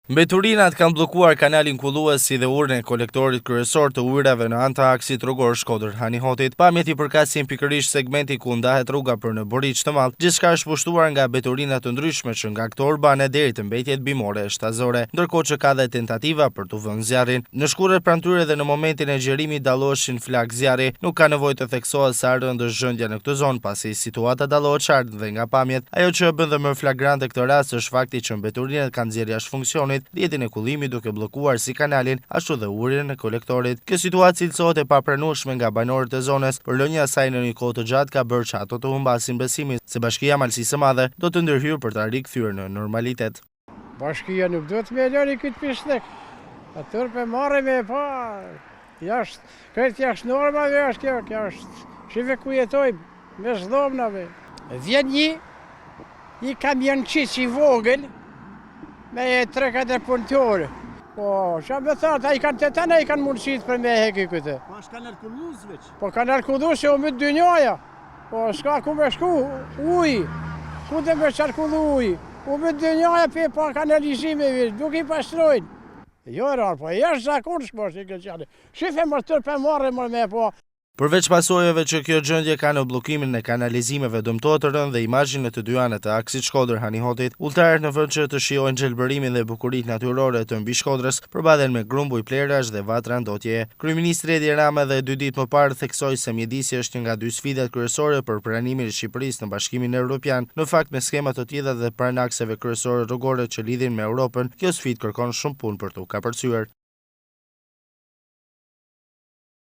Mbeturinat kanë bllokuar kanalin kullues si dhe urën e kolektorit kryesor të ujërave në anë të aksit rrugor Shkodër-Han i Hotit. Pamjet i përkasin pikërisht segmentit ku ndahet rruga për në Boriç të Madh. Gjithçka është pushtuar nga mbeturina të ndryshme që nga këto urbane deri te mbetjet bimore e shtazore, ndërkohë që ka dhe tentativa për t'u vënë zjarrin. Në shkurret pranë tyre dhe në momentin e xhirimit dalloheshin flakë zjarri. Nuk ka nevojë të theksohet sa e rëndë është gjendja në këtë zonë, pasi situata dallohet qartë dhe nga pamjet. Ajo që e bën dhe më flagrante këtë rast është fakti që mbeturinat kanë nxjerrë jashtë funksionit rrjetin e kullimit duke bllokuar si kanalin ashtu dhe urën e kolektorit. Kjo situatë cilësohet e papranueshme nga banorët e zonës, por lënia e saj në një kohë të gjatë ka bërë që ato të humbasin besimin se Bashkia e Malësisë së Madhe do të ndërhyjë për ta rikthyer në normalitet. Bashkia nuk duhet me lënë këtë pisllëk. Aty pe marrë me pa, jashtë, krejt jashtë normave është kjo, kjo është, shife ku jetojmë, mes dhomnave. Vjen një, një kamionçiq i vogël, me 3-4 punëtorë. Po, që me thënë, ata i kanë të tëna i kanë mundësit për me heki këtë. Po është kanal kullues veç? Po kanal kullues që u mytë dynjaja. Po, s'ka ku me shku, uji, ku të me qarkullu uji. U mytë dynjaja për pa kanalizime, nuk i pastrojnë. Jo, rarë, po jashtëzakonshme është i këtë qane. Shife më tërë për marrë më me po. Përveç pasojave që kjo gjendje ka në bllokimin e kanalizimeve, dëmtohet rëndë dhe imazhi në të dy anët e aksit Shkodër-Han i Hotit. Udhëtarët në vend që të shijojnë gjelbërimin dhe bukuritë natyrore të Mbishkodrës, përballen me grumbuj plehrash dhe vatra ndotjeje. Kryeministri Edi Rama edhe dy ditë më parë theksoi se mjedisi është një nga dy sfidat kryesore për pranimin e Shqipërisë në Bashkimin Evropian. Në fakt, me skema të tilla dhe pranë akseve kryesore rrugore që lidhin me Europën, kjo sfidë kërkon shumë punë për t'u kapërcyer.